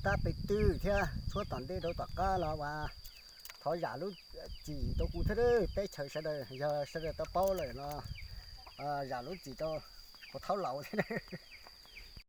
qab pes twg thiab tshuab tom ntej rau tom qab los as, thov zam lub txim rau kuv thiab teb chaws sawv daws, yog sawv daws tau paub lawm no, zam lub txim rau kuv thaub laus thiab.